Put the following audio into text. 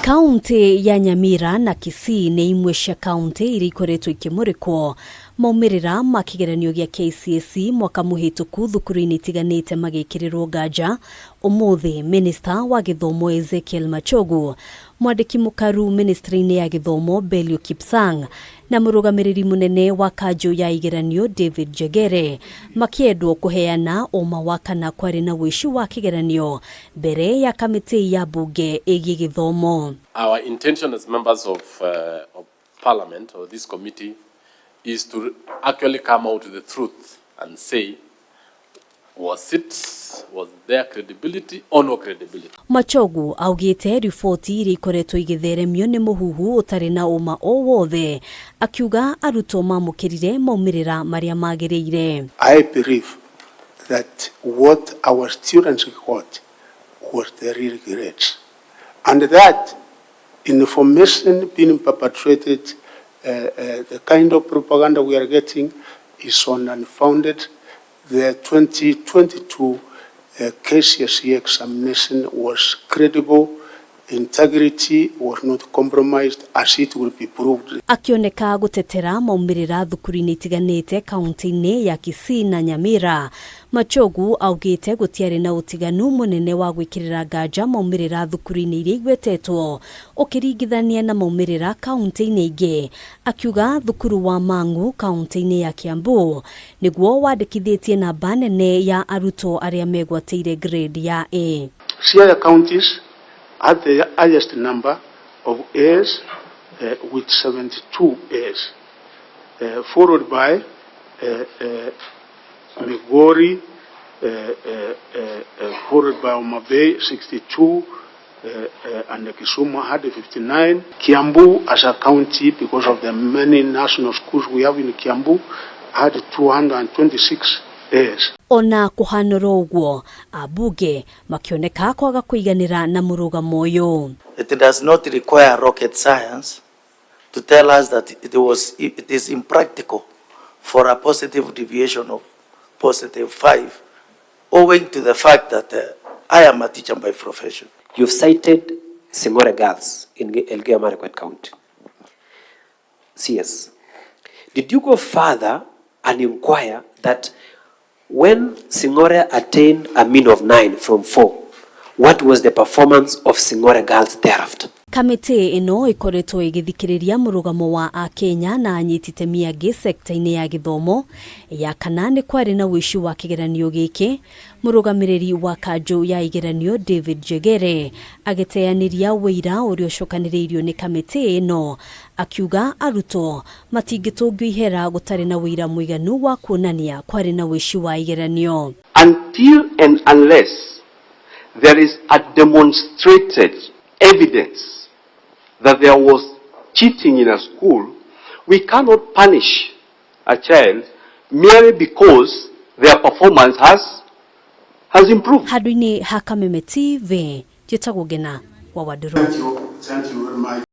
Kaunti ya Nyamira na Kisii nĩ imwe cia kaunti iria ikoretwo ikĩmũrĩkwo maumĩrĩra ma kĩgeranio gĩa KCSE mwaka mũhĩtũku thukuru-inĩ itiganĩte magĩkĩrĩrwo nganja. Ũmũthĩ Minista wa gĩthomo Ezekiel Machogu, mwandĩki mũkaru ministry-inĩ ya gĩthomo Belio Kipsang na mũrũgamĩrĩri mũnene wa kanjũ ya igeranio David Njegere makĩendwo kũheana ũma wa kana kwarĩ na ũici wa kĩgeranio mbere ya kamĩtĩ ya mbunge ĩgiĩ gĩthomo. Our intention as members of parliament or this committee is to actually come out with the truth and say, was there credibility or no credibility? Machogu augĩte riboti iria ikoretwo igĩtheremio nĩ mũhuhu ũtarĩ na ũma o wothe, akiuga arutwo mamũkĩrire maumĩrĩra marĩa magĩrĩire. I believe that what our students got was the real grades, and that information being perpetrated, the kind of propaganda we are getting is on unfounded. The 2022 KCSE examination was credible, integrity was not compromised, as it will be proved. Akĩoneka gũtetera maumĩrĩra thukuru-inĩ itiganĩte kaunti-inĩ ya Kisii na Nyamira, Machogu augĩte gũtiarĩ na ũtiganu mũnene wa gwĩkĩrĩra nganja maumĩrĩra thukuru-inĩ iria igwetetwo ũkĩringithania na maumĩrĩra kaunti-inĩ ingĩ, akiuga thukuru wa Mang'u kaunti-inĩ ya Kiambu nĩguo wandĩkithĩtie namba nene ya arutwo arĩa megwatĩire grade ya A. Siaya counties had the highest number of A's with 72 A's, followed by Migori, followed by Homa Bay 62, and Kisumu had 59. Kiambu as a county, because of the many national schools we have in Kiambu, had 226 A's. Ona kũhanũra ũguo, ambunge makĩoneka kwaga kũiganĩra na mũrũgamo ũyũ. It does not require rocket science to tell us that it is impractical for a positive deviation of positive 5, owing to the fact that I am a teacher by profession. You've cited Singore Girls in Elgeyo Marakwet County. CS, did you go further and inquire that when Singore attained a mean of 9 from 4, what was the performance of Singore Girls thereafter? Kamĩtĩ ĩno ĩkoretwo ĩgĩthikĩrĩria mũrũgamo wa akenya na anyiti itemi angĩ sekta-inĩ ya gĩthomo ya kana nĩ kwarĩ na ũici wa kĩgeranio gĩkĩ. Mũrũgamĩrĩri wa kanjũ ya igeranio David Njegere agĩteanĩria wĩira ũrĩa ũcokanĩrĩirio nĩ kamĩtĩ ĩno, akiuga arutwo matingĩtũngio ihera gũtarĩ na wĩira mũiganu wa kuonania kwarĩ na ũici wa igeranio. Until and unless there is a demonstrated evidence that there was cheating in a school, we cannot punish a child merely because their performance has improved. Handũ-inĩ ha Kameme TV, njĩtagwo Ngena wa Wandũrũ. Thank you. Thank you very much.